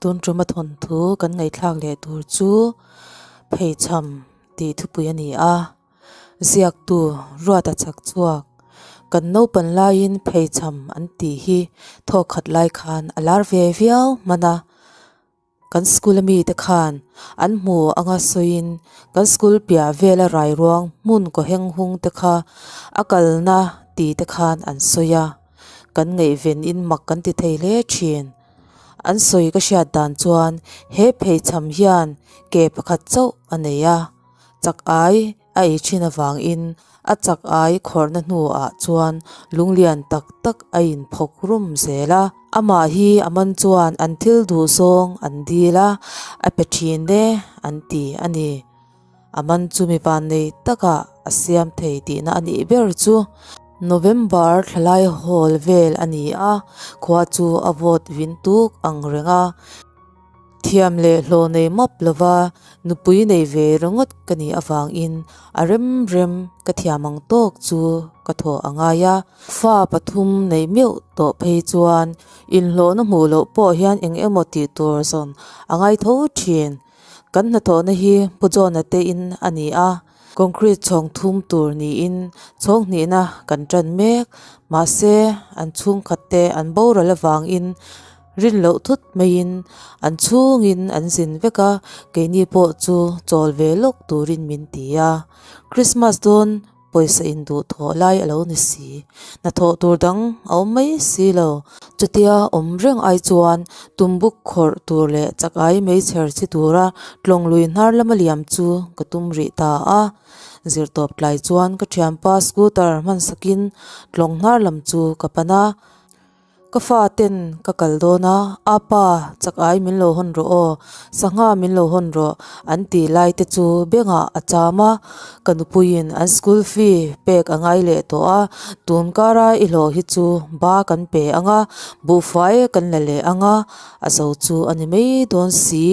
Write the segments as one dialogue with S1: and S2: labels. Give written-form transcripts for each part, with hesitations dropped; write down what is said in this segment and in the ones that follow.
S1: tun tum a thawnthu kan ngaihthlak leh tur chu pheichham tih thupui a ni a, ziaktu Ruata chak chhuak kan naupan laiin pheichham an tih hi thawk khat lai khan a lar ve viau hman a. Kan school a mite khan an hmu anga sawiin kan school piah vela rai ruang hmun kaw heng hung te kha a kalna ti te khan an sawi a, kan ngaihven in mak kan ti thei hle thin. An sawi ka hriat dan chuan he pheichham hian ke pakhat chauh a nei a, chak ai A ei thin avangin a chak ai khawrhna hnuah chuan lunglian tak tak a inphawk rum zel a. Amah hi a man chuan an thil duh zawng an dil a, a pe thin e an ti a ni. A man chu mi vannei takah a siam thei tihna a nih ber chu. November thlalai hawl vel a ni a, khua chu a vawt vin tuk ang reng a. Thiam leh hlawh nei mawp lova nupui nei ve ringawt ka nih avangin a rem rem ka thiam ang tawk chu ka thawh a ngai a. Fa pathum nei meuh tawh phei chuan inhlawhna hmuh loh pawh hian eng emaw tih tur zawn a ngai tho thin. Kan hnathawhna hi Pu John-a te in a ni a, concrete chhawng thum tur niin chhawng hnihna kan tan mek. Mahse an chhungkhat te an boral avangin Rin loh thut maiin an chhungin an zin vek a, keini pawh chu chawl ve lawk turin min ti a. Christmas dawn pawisa induh thawh lai a lo ni si. Hnathawh tur dang a awm mai si lo. Chutia awm reng ai chuan tumbuk khawrh tur leh chakai meichher chi tura tlawng lui hnar lama liam chu ka tum rih ta a. Zirtawp tlai chuan ka thianpa scooter hmansakin tlawng hnar lam chu ka pan a. Ka fa ten ka kal dawn a, apa chak ai min lo hawn rawh aw, sangha min lo hawn rawh an tih lai te chu bengah a cham a, ka nupuiin an school fee pek a ngai leh tawh a, tun kara i hlawh hi chu ba kan pe ang a, buhfai kan la leh ang a, a zo chu a ni mai dawn si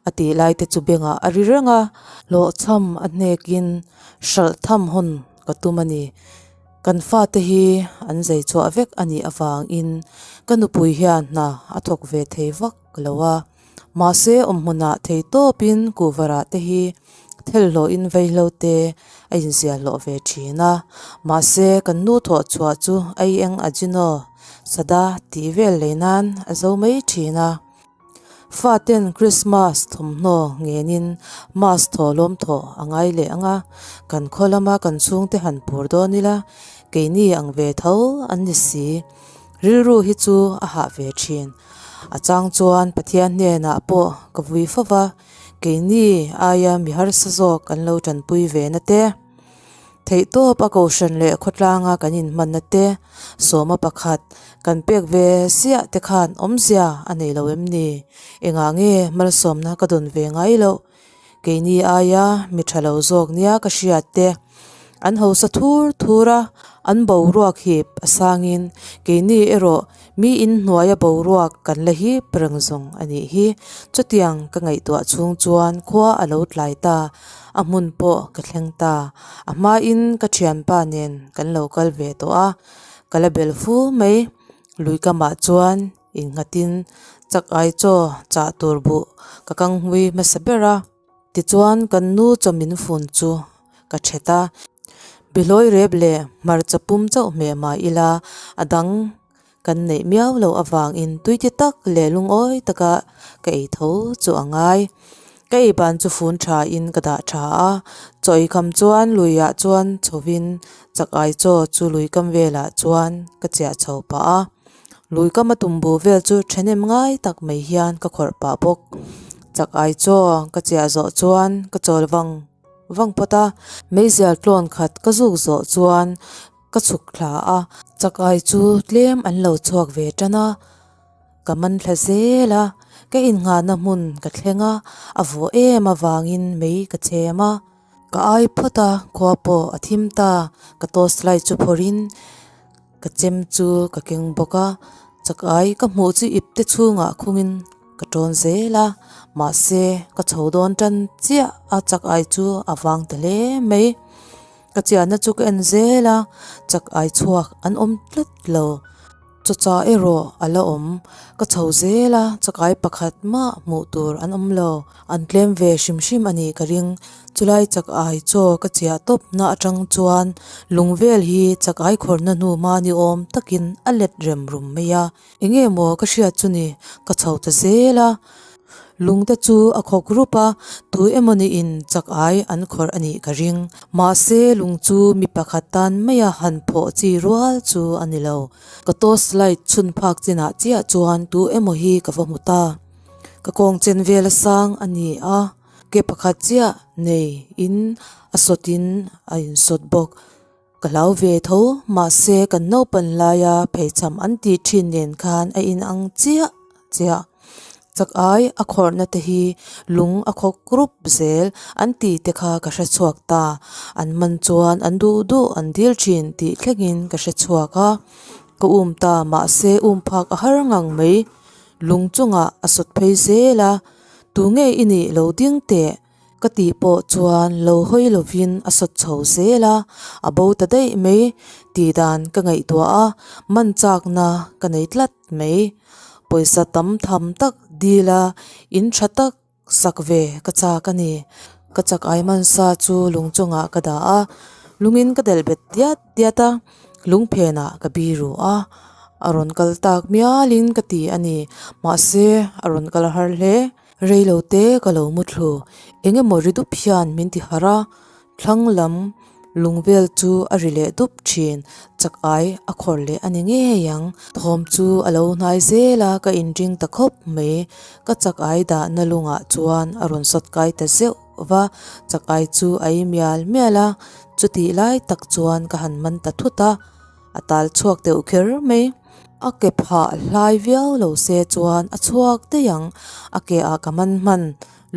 S1: a tih lai te chu bengah a ri reng a, hlawhchham a hnekin hralh tham hawn ka tum a ni. Kan fate hi an zai chhuah vek a nih avangin ka nupui hian hna a thawk ve thei vak lo a, mahse awmhmunah thei tawpin kuhvarah te hi thelhlawhin vaihlo te a inziah hlawh ve thin a, mahse kan nu thawh chhuah chu ai eng a jino sada tih vel lei nan a zo mai thin a. Faten Krismas thawmhnaw ngenin mass thaw lawm thaw a ngai leh ang a, kan khaw lama kan chhungte han pur dawn ila, keini ang ve tho an ni si. Rilru hi chu a hah ve thin. A chang chuan Pathian hnenah pawh ka vui fo va, keini aia mi harsa zawk an lo tanpui ve na te. Theihtawp a kohhran leh khawtlanga kan inhmanna te, sawma pakhat kan pek ve ziah te khan awmzia a nei lo em ni? Engah nge malsawmna ka dawn ve ngai loh? Keini aia mi tha lo zawk nia ka hriat te, an hausa thur thur a, an boruak hip a sangin keini erawh mi inhnuaia boruak kan la hip reng zawng a nih hi. Chutiang ka ngaihtuah chhung chuan khua a lo tlai ta. A hmun pawh ka thleng ta. A hmain ka thianpa nen kan lo kal ve tawh a, ka la bel fu mai. Lui kamah chuan innghatin chak ai chaw chah tur buh ka kang hmui hmasa ber a. Tichuan kan nu chaw min fun chu ka thet a. Bihlawi rep leh hmarcha pum chauh hmeh mah ila a dang Kan neih miau loh avangin tuiti tak leh lungawi taka ka ei tho chu a ngai. Ka ei ban chu fun tha in ka dah tha a, chaw ei kham chuan luiah chuan chhovin chak ai chaw chu lui kam velah chuan ka chiah chho pah a. Lui kama tumbu vel chu thahnem ngai tak mai hian ka khawrh pah bawk. Chak ai chaw ka chiah zawh chuan ka chawl vang vang phawt a, meizial tlawn khat ka zuk zawh chuan Ka chhuk thla a, chakai chu tlem an lo chhuak ve tan a, ka man thla zel a, ka innghahna hmun ka thleng a, a vawh em avangin mei ka chhem a, ka ai phawt a, khua pawh a thim ta, ka torch light chu phawrhin ka chem chu ka keng bawk a, chakai ka hmuh chu ip te chhungah khungin ka tawn zel a, mahse ka chho dawn tan chiah a chakai chu a vang ta hle mai. Ka chiahna chu ka en zel a, chak ai chhuak an awm tlat lo. Chawcha erawh a la awm. Ka chho zel a, chakai pakhat mah hmuh tur an awm lo. An tlem ve hrim hrim a nih ka ring. Chulai chakai chaw ka chiah tawp na atang chuan lung vel hi chakai khawrhna hnu hma ni awm takin a let rem rum mai a. Enge maw ka hriat chu ni, ka chho ta zel a. Lungte chu a khawk rup a, tu emaw niin chak ai an khawrh a nih ka ring. Mahse lung chu mi pakhat tan maia han phawh chi rual chu a ni lo. Ka torch light chhun phak chinah chiah chuan tu emaw hi ka va hmu ta. Ka kawng chen vel a sang a ni a, ke pakhat chiah nei in a sawt in a insawt bawk. Ka hlau ve tho, mahse kan naupan laia pheichham an tih thin nen khan a inang chiah chiah. Chak ai a khawrhna te hi lung a khawk rup zel an tih te kha ka hre chhuak ta. An man chuan an duh duh an dil thin tih thlengin ka hre chhuak a. Ka um ta mahse um phak a har ngang mai. Lung chungah a sawt phei zel a, tunge i nih lo ding teh? Ka tih pawh chuan lo hawi lovin a sawt chho zel a, a bo ta daih mai tih dan ka ngaihtuah a, man chakna ka nei tlat mai. Pawisa tam tham tak dil a, in tha tak sak ve ka chak a ni. Ka chak ai man sa chu lung chungah ka dah a, lungin ka delh bet diat diat a, lung phenah ka biru a, a rawn kal tak mialin ka ti a ni. Mahse a rawn kal har hle. Rei lo te ka lo mu thlu, eng emaw ri dup hian min ti harh a, thlang lam lung vel chu a ri leh dup thin, chak ai a khawr leh a ni ngei ang, thawm chu a lo hnai zel a ka inring ta khawp mai, ka chak ai dahna lungah chuan a rawn sawt kai ta zeuh va, chak ai chu a ei mial mial a, chutih lai tak chuan ka han man ta thut a. A tal chhuak deuh kher mai. A ke phah hlai viau lo se chuan a chhuak daih ang. A ke ah ka man hman.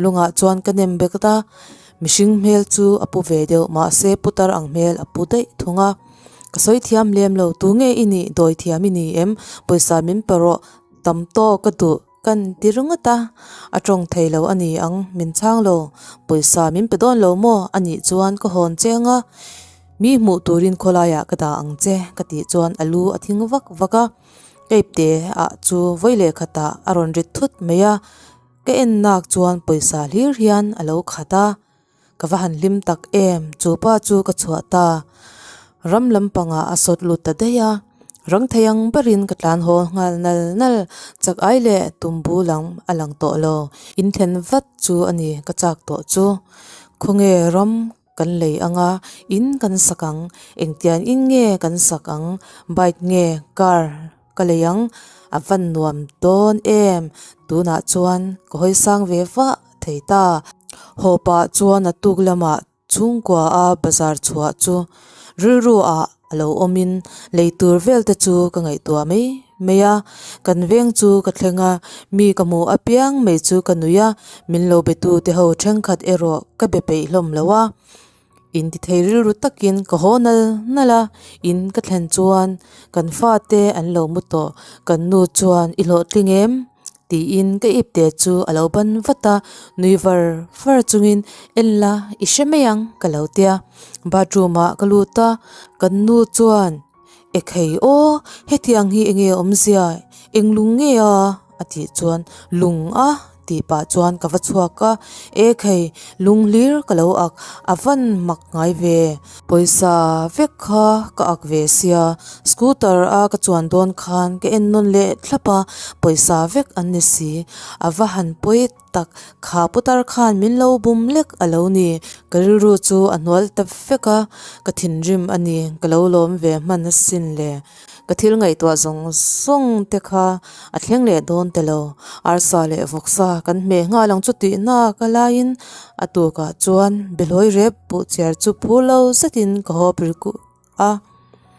S1: Lungah chuan ka nem bek ta. Mihring hmel chu a pu ve deuh mahse putar ang hmel a pu daih thung a. Ka sawi thiam lem lo tu nge i nih dawi thiam i ni em? Pawisa min pe rawh tam tawk ka duh kan ti ringawt a. A tawng thei lo a ni ang min chhang lo. Pawisa min pe dawn lo maw? A nih chuan ka hawn cheng a. Mi hmuh turin khawlaiah ka dah ang che ka tih chuan a lu a thing vak vak a, ka ipte ah chu vawi leh khatah a rawn rit thut mai a, ka en nak chuan pawisa hlir hian a lo khat a, ka va han hlim tak em chu pa chu ka chhuah ta, ram lampangah a sawt lut ta daih a, rang thei ang berin ka tlan haw nghal nal nal, chak ai leh tumbu lam a lang tawh lo, inthlen vat chu a ni ka chak tawh chu, khawnge ram. Kan lei ang a, in kan sak ang, engtiang in nge kan sak ang, bike nge car ka lei ang, a van nuam dawn em, tunah chuan ka hawi sang ve vah thei ta. Haw pah chuan a tuk lamah chhungkua a bazar chhuah chu rilru ah a lo awmin lei tur vel te chu ka ngaihtuah mai mai a, kan veng chu ka thleng a, mi ka hmuh apiang mai chu ka nui a, min lo be tu te ho thenkhat erawh ka be peih hlawm lo a, in ti thei rilru takin ka haw nal nal a, in ka thlen chuan kan fate an lo mu tawh, kan nu chuan i hlawhtling em? Tiin ka ipte chu a lo ban vat a, nui var var chungin en la i hre mai ang ka lo tia. Bathroom ah ka lut a, kan nu chuan Ekhei aw hetiang hi enge awmzia eng lung nge a? A tih chuan lung a tih pah chuan ka va chhuak a, ekhei lung hlir ka lo ak a van mak ngai ve. Pawisa vek kha ka ak ve sia, scooter a ka chuan dawn khan ka en nawn leh thlap a, pawisa vek an ni si, a va han pawi tak, kha putar khan min lo bum lek a lo ni, ka rilru chu a hnual ta vek a, ka thinrim a ni, ka lo lawm ve hman asin le. Ka thil ngaihtuah zawng zawng te kha a thleng leh dawn ta lo. Arsa leh vawksa kan hmeh nghal ang chu tih nak a laiin a tukah chuan behlawi rep buh chiar chu phur lo zetin ka hawp ri kuh a.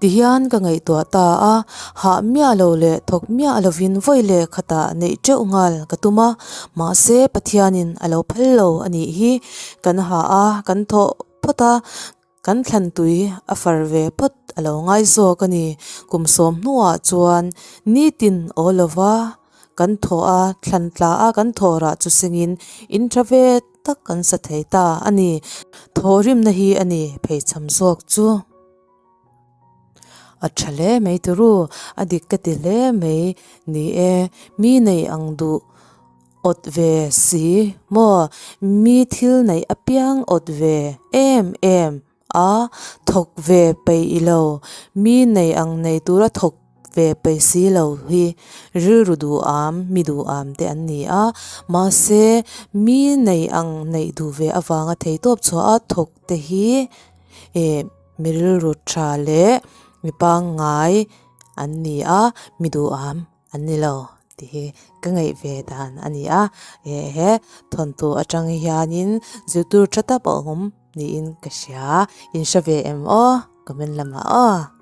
S1: Tihian ka ngaihtuah ta a, hah miah lo leh thawk miah lovin vawi leh khatah neih teuh nghal ka tum a, mahse Pathianin a lo phal lo a nih hi. Kan hah a, kan thawh phawt a. Kan thlan tui a far ve phawt a lo ngai zawk a ni. Kum sawm hnuah chuan nitin aw lova kan thawh a, thlan tla a kan thawh rah chu sengin in tha ve tak kan sa thei ta a ni. Thawhrimna hi a ni pheichham zawk chu. A tha hle mai turu, a dik ka ti hle mai ni e, mi nei ang duh awt ve si maw, mi thil neih apiang awt ve em em a, thawk ve peih i lo, mi nei ang nei tura thawk ve peih si lo hi rilru duham, mi duham te an ni a, mahse mi nei ang neih duh ve avanga theitawp chhuah a thawk te hi eh. Mi rilru tha leh mi pangngai an ni a, mi duham an ni lo tih hi ka ngaih ve dan a ni a. He thawnthu atang hianin zirtir tha tak a awm niin ka hria. In hre ve em aw? Comment lamah aw.